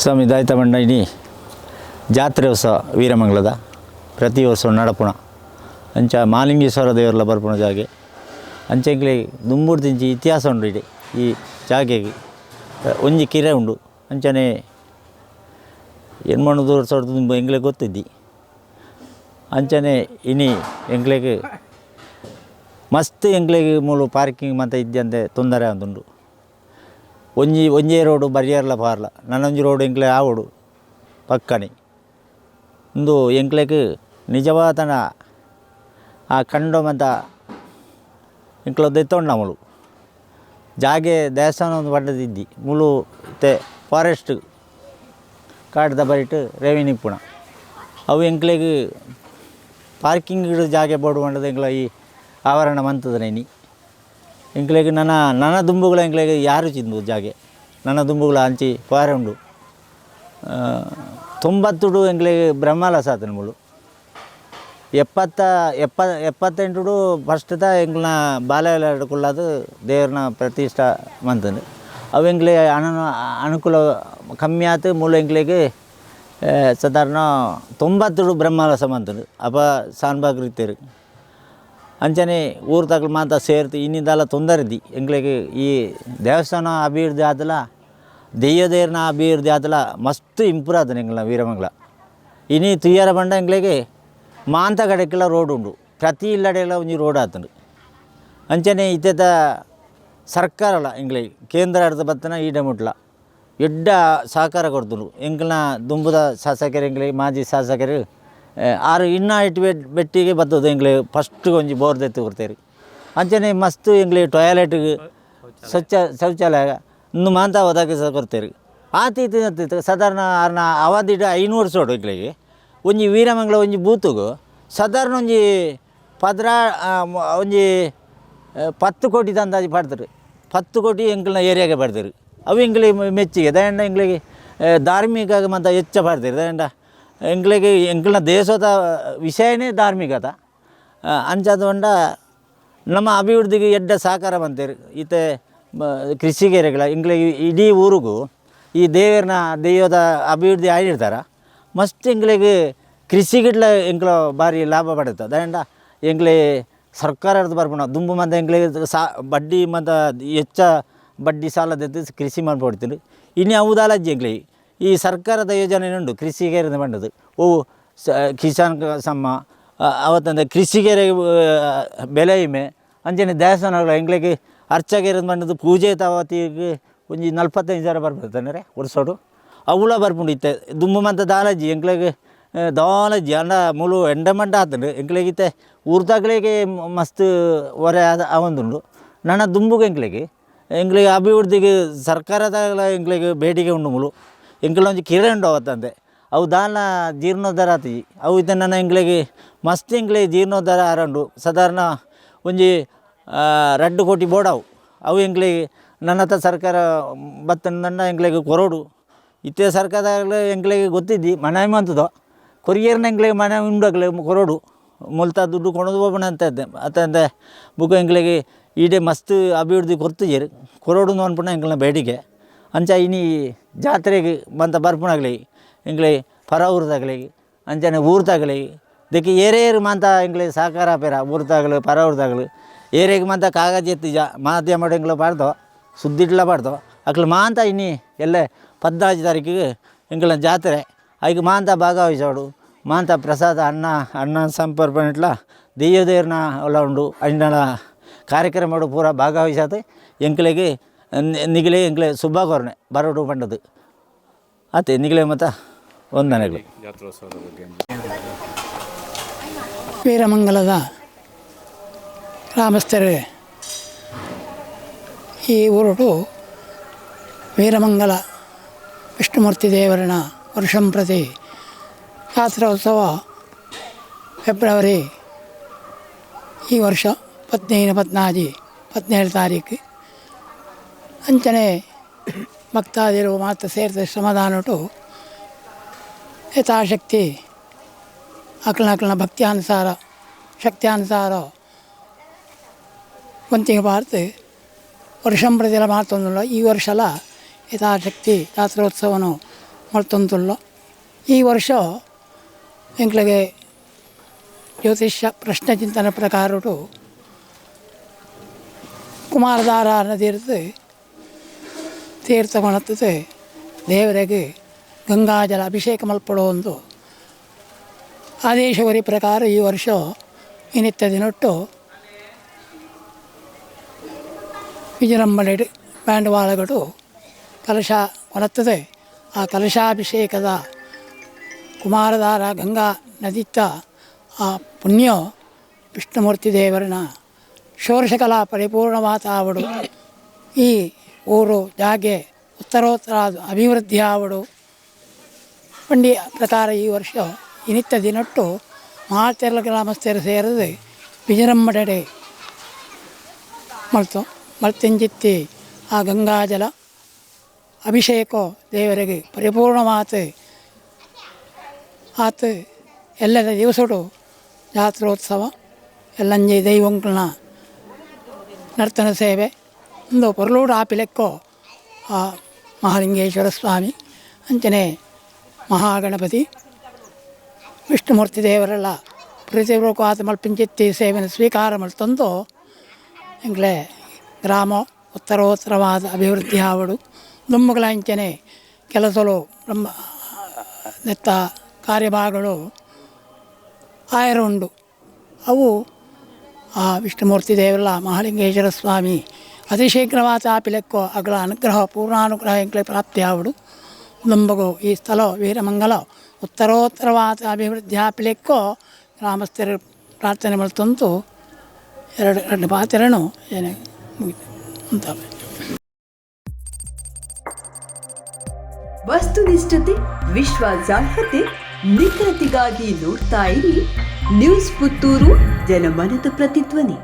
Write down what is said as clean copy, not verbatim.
ಸ್ವಾಮಿ ದಾಯಿತ ಪಂಡ ಇನಿ ಜಾತ್ರೆ ಉತ್ಸವ ವೀರಮಂಗಲದ ಪ್ರತಿ ವರ್ಷ ನಡಪುಣ ಅಂಚ ಮಾಲಿಂಗೇಶ್ವರ ದೇವರ್ಲ ಬರ್ಪುಣ ಜಾಗೆ ಅಂಚ ಎಂಕ್ಲೆ ದುಂಬುಡ್ದಿಂಚಿ ಇತಿಹಾಸ ಉಂಡು ಇಡೆ ಈ ಜಾಗೆಗೆ ಒಂಜಿ ಕಿರೆ ಉಂಡು ಅಂಚನೆ ಎನ್ಮಣ್ಣು ವರ್ಷ ದುಂಬು ಎಂಕ್ಲೆ ಗೊತ್ತಿದ್ದಿ ಅಂಚನೆ ಇನಿ ಎಂಕ್ಲೆಗ್ ಮಸ್ತ್ ಎಂಕ್ಲೆಗ್ ಮೂಲು ಪಾರ್ಕಿಂಗ್ ಮಾತ ಇದ್ದಂತೆ ತೊಂದರೆ ಆವೊಂದುಂಡು. ಒಂಜಿ ಒಂಜೇ ರೋಡು ಬರಿಯರ್ಲ ಪಾರ್ಲ ನನೊಂಜಿ ರೋಡು ಎಂಕ್ಲೆ ಆವೊಡು ಪಕ್ಕನೆ ಉಂದು ಎಂಕ್ಲೆಗ್ ನಿಜವಾತನ ಆ ಕಂಡೊ ಮಾತ ಎಂಕ್ಲ ದೆತ್ತೊಂಡ ಮೂಲು ಜಾಗೆ ದೇವಸ್ಥಾನ ಒಂದು ಪಂಡದಿದ್ದಿ ಮೂಲು ಇತ್ತೆ ಫಾರೆಸ್ಟ್ ಕಾಡ್ದ ಬರಿಟ್ ರೆವಿನ್ಯೂ ಇಪ್ಪುನ ಅವು ಎಂಕ್ಲೆಗ್ ಪಾರ್ಕಿಂಗ್ ಜಾಗೆ ಬೋಡು ಪಂಡದು ಎಂಕ್ಲ ಈ ಆವರಣ ಮಂತುದ ಇನಿ ಎಂಕ್ಲೆಗ್ ನನ ನನ ದುಂಬುಗಳ ಎಂಕ್ಲೆಗ್ ಯಾರು ಚಿಂದು ಜಾಗೆ ನನ ದುಂಬುಗಳ ಅಂಚಿ ಪಾರೆ ಉಂಡು ತೊಂಬತ್ತುಡು ಎಂಕ್ಲೆಗ್ ಬ್ರಹ್ಮಲಸ ಆತನ ಮೂಲು ಎಪ್ಪತ್ತ ಎಪ್ಪ ಎಪ್ಪತ್ತೆಂಟುಡು ಫಸ್ಟ್ದ ಎಂಕ್ಲ್ನ ಬಾಲೆ ಕುಳ್ಳಾದು ದೇವ್ರನ ಪ್ರತಿಷ್ಠಾ ಮಂತಂದು ಅವು ಎಂಕ್ಲೆ ಅನುಕೂಲ ಕಮ್ಮಿ ಆತು ಮೂಲು ಎಂಕ್ಲೆಗ್ ಸಾಧಾರಣ ತೊಂಬತ್ತುಡು ಬ್ರಹ್ಮಲಸ ಮಂತಂದು ಅಪ ಸಾನ್ಬಾಗ್ರು ಇತ್ತೆರ್ ಅಂಚನೆ ಊರು ತಗಲು ಮಾತ ಸೇರ್ತು ಇನ್ನಿಂದೆಲ್ಲ ತೊಂದರೆ ಇದ್ದಿ ಎಂಕ್ಲೆಗ್ ಈ ದೇವಸ್ಥಾನ ಅಭಿವೃದ್ಧಿ ಆದಲ ದೆಯ್ಯ ದೇರ್ನ ಅಭಿವೃದ್ಧಿ ಆದಲ ಮಸ್ತ್ ಇಂಪ್ರೂವ್ ಆತನ ಎಂಕ್ಲ್ನ ವೀರಮಂಗಲ. ಇನಿ ತುಯ್ಯರ ಪಂಡ ಎಂಕ್ಲೆಗ್ ಮಾಂತ ಕಡೆಕ್ಲ ರೋಡ್ ಉಂಡು ಪ್ರತಿ ಇಲ್ಲಡೆಲ ಒಂಜಿ ರೋಡ್ ಆತುಂಡು. ಅಂಚನೆ ಇತ್ತೆತ ಸರ್ಕಾರಲ ಎಂಕ್ಲೆಗ್ ಕೇಂದ್ರ ಅರ್ಧ ಬತ್ತನ ಈಡೆ ಮುಟ್ಲ ಎಡ್ಡ ಸಹಕಾರ ಕೊರ್ತುಂಡು. ಎಂಕ್ಲ್ನ ದುಂಬುದ ಶಾಸಕರು ಎಂಕ್ಲೆಗ್ ಮಾಜಿ ಶಾಸಕರು ಆರು ಇನ್ನ ಇಟ್ಟು ಬೆಟ್ಟಿಗೆ ಬತ್ತದ ಎಂಕ್ಲೆ ಫಸ್ಟ್ ಒಂಜಿ ಬೋರ್ ದೆತ್ತು ಕೊರ್ತೆರ್. ಅಂಚನೆ ಮಸ್ತ್ ಎಂಕ್ಲೆ ಟಾಯ್ಲೆಟ್ಗ್ ಸ್ವಚ್ಛ ಶೌಚಾಲಯ ಇಂದು ಮಾಂತ ಒದಗಿಸ ಕೊರ್ತೆರ್. ಆತ ಇತ್ತು ಸಾಧಾರಣ ಆರ್ನ ಅವಧಿಡ್ 5 ವರ್ಷ ಎಂಕ್ಲೆಗ್ ಒಂಜಿ ವೀರಮಂಗಲ ಒಂಜಿ ಬೂತುಗು ಸಾಧಾರಣ ಒಂಜಿ ಪದ್ರಾ ಒಂಜಿ 10 ಕೋಟಿ ಅಂದಾಜು ಪಾಡ್ದೆರ್. 10 ಕೋಟಿ ಎಂಕ್ಲ್ನ ಏರಿಯಾಗೆ ಪಾಡ್ದೆರ್. ಅವು ಎಂಕ್ಲೆಗ್ ಮೆಚ್ಚಿಗೆ ದಾಯೆಂಡ ಎಂಕ್ಲೆಗ್ ಧಾರ್ಮಿಕ ಮಾತ ಹೆಚ್ಚ ಪಾಡ್ದೆರ್. ದಾಯೆಂಡ ಎಂಕ್ಲೆಗ್ ಎಂಕ್ಲ್ನ ದೇಶದ ವಿಷಯನೇ ಧಾರ್ಮಿಕತ. ಅಂಚಾದ್ ಪಂಡ ನಮ್ಮ ಅಭಿವೃದ್ಧಿಗೆ ಎಡ್ಡೆ ಸಹಕಾರ ಮಂತೆರ್. ಇತ್ತೆ ಕೃಷಿಕೆರೆಗ್ಲ ಎಂಕ್ಲೆಗ್ ಇಡೀ ಊರುಗು ಈ ದೇವೆರ್ನ ದೈವದ ಅಭಿವೃದ್ಧಿ ಆಯಿರ್ತಾರ ಮಸ್ತ್ ಎಂಕ್ಲೆಗ್ ಕೃಷಿಗಿಡ್ಲ ಎಂಕ್ಲ ಭಾರಿ ಲಾಭ ಪಡೆತ. ದಾಯೆಂಡ ಎಂಕ್ಲೆ ಸರ್ಕಾರರ್ದ್ ಬರ್ಪುನ ದುಂಬು ಮಂತ ಎಂಕ್ಲೆಗ್ ಸಾ ಬಡ್ಡಿ ಮಂತ ಹೆಚ್ಚ ಬಡ್ಡಿ ಸಾಲ ದೆತ್ತ್ ಕೃಷಿ ಮನ್ಪೊಡಿತ್ತುಂಡು. ಇನಿ ಅವು ದಾಲ ಇಜ್ಜಿ ಎಂಕ್ಲೆಗ್. ಈ ಸರ್ಕಾರದ ಯೋಜನೆ ಉಂಡು ಕೃಷಿಗೆರ್ ಪಂಡದು ಒವು ಕಿಸಾನ್ ಸಮ್ಮ ಅವತ್ತಂದೆ ಕೃಷಿಗೆರೆ ಬೆಲೆ ವಿಮೆ ಅಂಚನೆ ದೇವಸ್ಥಾನಗಳ ಎಂಕ್ಲೆಗ್ ಅರ್ಚಕೆರ್ ಪಂಡದು ಪೂಜೆ ತಾವತಿಗ್ ಒಂಜಿ 45,000 ಬರ್ಪುಂಡು ವರ್ಷೊಡು ಅವುಲ ಬರ್ಪುಂಡು. ಇತ್ತೆ ದುಂಬು ಮಂತ ದಾಲ ಇಜ್ಜಿ ಎಂಕ್ಲೆಗ್ ದಾಲ ಇಜ್ಜಿ. ಆಂಡ ಮೂಲು ಎಂಡಮಂಡ ಆತುಂಡು ಎಂಕ್ಲೆಗ್. ಇತ್ತೆ ಊರ್ದಕ್ಲೆಗ್ ಮಸ್ತ್ ಒರೆ ಆವೊಂದುಂಡು. ನನ ದುಂಬುಗು ಎಂಕ್ಲೆಗ್ ಎಂಕ್ಲೆಗ್ ಅಭಿವೃದ್ಧಿಗ್ ಸರ್ಕಾರದ ಎಂಕ್ಲೆಗ್ ಬೇಡಿಕೆ ಉಂಡು. ಮೂಲು ಎಂಕ್ಲ ಒಂಜಿ ಕಿರೆ ಉಂಡು ಅವತ್ತಂತೆ ಅವು ದಾಲ ಜೀರ್ಣೋದ್ಧಾರ ಆತಿಜಿ. ಅವು ಇತ್ತೆ ನನ ಎಂಕ್ಲೆಗ್ ಮಸ್ತ್ ಎಂಕ್ಲೆಗ್ ಜೀರ್ಣೋದ್ಧಾರ ಆರುಂಡು. ಸಾಧಾರಣ ಒಂಜಿ 2 ಕೋಟಿ ಬೋಡಾವು. ಅವು ಎಂಕ್ಲೆಗ್ ನನ್ನತ ಸರ್ಕಾರ ಬತ್ತಂಡ ಎಂಕ್ಲೆಗ್ ಕೊರೊಡು. ಇತ್ತೆ ಸರ್ಕಾರದಾಗಲ ಎಂಕ್ಲೆಗ್ ಗೊತ್ತಿದ್ದಿ ಮನವಿ ಮಂತುದ ಕೊರಿಯರ್ನ ಎಂಕ್ಲೆಗ್ ಮನೆ ಉಂಡು ಅಕ್ಲೆ ಕೊರೊಡು ಮುಲ್ತ ದುಡ್ಡು ಕೊನೊದು ಪೋಪುನ ಅಂತ ಅತ್ತಂದೆ ಬೊಕ ಎಂಕ್ಲೆಗ್ ಈಡೆ ಮಸ್ತ್ ಅಭಿವೃದ್ಧಿ ಕೊರ್ತುಜೆರ್ ಕೊರೊಡು ಪನ್ಪುನ ಎಂಕ್ಲೆನ ಬೇಡಿಕೆ. ಅಂಚ ಇನಿ ಜಾತ್ರೆಗ್ ಮಂತ ಬರ್ಪುನಕ್ಲೆಗ್ ಎಂಕ್ಲೆ ಪರ ಊರುದಕ್ಲೆಗ್ ಅಂಚನೆ ಊರುದಕ್ಲೆಗ್ ದೆಕ್ ಏರೇರು ಮಾತ ಎಂಕ್ಲೆಗ್ ಸಹಕಾರ ಆಪೆರ. ಊರುದಕ್ಲು ಪರ ಊರುದಕ್ಲು ಏರೆಗ್ ಮಾತ ಕಾಗಜ ಎತ್ತಿಜ ಮಾಧ್ಯಮಡ್ ಎಂಕ್ಲ ಪಾಡ್ದೊ ಸುದ್ದಿಡ್ಲ ಪಾಡ್ದೊ ಅಕ್ಲು ಮಾಂತ ಇನಿ ಎಲ್ಲೆ 14 ತಾರೀಕಿಗ್ ಎಂಕ್ಲೆನ ಜಾತ್ರೆ ಐಕ್ ಮಾಂತ ಭಾಗವಹಿಸೋಡು. ಮಾಂತ ಪ್ರಸಾದ ಅನ್ನ ಅನ್ನ ಸಂಪರ್ಪಣೆಟ್ಲ ದೆಯ್ಯ ದೇರ್ನ ಉಲ ಉಂಡು. ಐನಲ ಕಾರ್ಯಕ್ರಮಡ್ ಪೂರ ಭಾಗವಹಿಸಾದ್ ಎಂಕ್ಲೆಗ್ ನಿಗಲೆ ಎಂಕ್ಲೆ ಶುಭ ಕೊರ್ನೆ ಬರೊಡು ಪಂಡದು ಆತೆ. ನಿಗಲೆ ಮತ ವಂದನೆಗಳು. ಜಾತ್ರೋತ್ಸವದ ಬಗ್ಗೆ. ವೀರಮಂಗಲದ ಗ್ರಾಮಸ್ಥರೇ, ಈ ಊರುಡು ವೀರಮಂಗಲ ವಿಷ್ಣುಮೂರ್ತಿ ದೇವರನ ವರ್ಷಂಪ್ರತಿ ಜಾತ್ರೋತ್ಸವ ಫೆಬ್ರವರಿ ಈ ವರ್ಷ 15, 14, 17 ತಾರೀಕು. ಅಂಚನೆ ಭಕ್ತಾದಿರು ಮಾತ ಸೇರಿದ ಶ್ರಮದಾನಟು ಯಥಾಶಕ್ತಿ ಅಕ್ಲನ ಅಕ್ಲನ ಭಕ್ತ್ಯಾನುಸಾರ ಶಕ್ತ್ಯಾನುಸಾರ ವಂತಿಗೆ ಪಾರ್ತ್ ವರ್ಷಂ ಪ್ರತಿಲ ಮಾತೊಂದುಲ್ಲ. ಈ ವರ್ಷಲ ಯಥಾಶಕ್ತಿ ಜಾತ್ರೋತ್ಸವನು ಮಲ್ತೊಂದುಲ್ಲ. ಈ ವರ್ಷ ಎಂಕ್ಲೆಗೆ ಜ್ಯೋತಿಷ್ಯ ಪ್ರಶ್ನೆ ಚಿಂತನೆ ಪ್ರಕಾರಡು ಕುಮಾರಧಾರ ನದಿರ್ದು ತೀರ್ಥ ಕೊಣತ್ತದೆ ದೇವರಿಗೆ ಗಂಗಾಜಲ ಅಭಿಷೇಕ ಮಲ್ಪಡೋ ಒಂದು ಆದೇಶವರಿ ಪ್ರಕಾರ ಈ ವರ್ಷ ಇನಿತ್ತ ದಿನೊಟ್ಟು ವಿಜೃಂಭಣೆ ಬ್ಯಾಂಡ್ವಾಳಗಳು ಕಲಶ ಕೊನತ್ತದೆ. ಆ ಕಲಶಾಭಿಷೇಕದ ಕುಮಾರಧಾರ ಗಂಗಾ ನದಿತ್ತ ಆ ಪುಣ್ಯ ವಿಷ್ಣುಮೂರ್ತಿ ದೇವರನ ಷೋಡಶಕಲಾ ಪರಿಪೂರ್ಣವಾತಾವಡು, ಈ ಊರು ಜಾಗೆ ಉತ್ತರೋತ್ತರ ಅಭಿವೃದ್ಧಿ ಆವಡು ಪಂಡಿ ಪ್ರಕಾರ ಈ ವರ್ಷ ಇನಿತ್ತ ದಿನಟ್ಟು ಮಾತೆರ್ಲ ಗ್ರಾಮಸ್ಥರು ಸೇರಿದು ವಿಜೃಂಭಣೆ ಮಲ್ತು ಮಲ್ತಿಂಜಿತ್ತಿ ಆ ಗಂಗಾಜಲ ಅಭಿಷೇಕ ದೇವರಿಗೆ ಪರಿಪೂರ್ಣವಾತು ಆತು. ಎಲ್ಲದ ದಿವಸಡು ಜಾತ್ರೋತ್ಸವ, ಎಲ್ಲಂಜಿ ದೈವಂಕಲ್ನ ನರ್ತನ ಸೇವೆ ಒಂದು ಪೊರ್ಲೂಡು ಆಪಿಲೆಕ್ಕೋ ಆ ಮಹಾಲಿಂಗೇಶ್ವರ ಸ್ವಾಮಿ ಅಂಚನೆ ಮಹಾಗಣಪತಿ ವಿಷ್ಣುಮೂರ್ತಿ ದೇವರೆಲ್ಲ ಪ್ರೀತಿಪೂರ್ವಕವಾದ ಮಲ್ಪಿಂಚಿತ್ತಿ ಸೇವೆನ ಸ್ವೀಕಾರ ಮಲ್ತೊಂದು ಎಂಕ್ಲೆ ಗ್ರಾಮ ಉತ್ತರೋತ್ತರವಾದ ಅಭಿವೃದ್ಧಿ ಆವಡು. ದುಮ್ಮುಗಳ ಅಂಚನೆ ಕೆಲಸಲು ಬ್ರಹ್ಮ ನೆತ್ತ ಕಾರ್ಯಭಾಗಗಳು ಆಯರ ಉಂಡು. ಅವು ಆ ವಿಷ್ಣುಮೂರ್ತಿ ದೇವರೆಲ್ಲ ಮಹಾಲಿಂಗೇಶ್ವರ ಸ್ವಾಮಿ ಅತಿ ಶೀಘ್ರವಾದ ಆಪಿಲೆಕ್ಕೋ ಅಗಳ ಅನುಗ್ರಹ ಪೂರ್ಣಾನುಗ್ರಹ ಎಂಕ್ಲೆ ಪ್ರಾಪ್ತಿ ಆವಡು. ದುಂಬಗು ಈ ಸ್ಥಳ ವೀರಮಂಗಲ ಉತ್ತರೋತ್ತರವಾದ ಅಭಿವೃದ್ಧಿ ಆಪಿಲೆಕ್ಕೋ ಗ್ರಾಮಸ್ಥರು ಪ್ರಾರ್ಥನೆ ಮಲ್ತೊಂದು ಎರಡು ಎರಡು ಪಾತ್ರೆನು ಏನೇ ಮುಗಿತು ಅಂತ. ವಸ್ತುನಿಷ್ಠತೆ, ವಿಶ್ವಾಸಾರ್ಹತೆ, ನಿಖರತೆಗಾಗಿ ನೋಡ್ತಾ ಇರಿ ನ್ಯೂಸ್ ಪುತ್ತೂರು, ಜನಮನದ ಪ್ರತಿಧ್ವನಿ.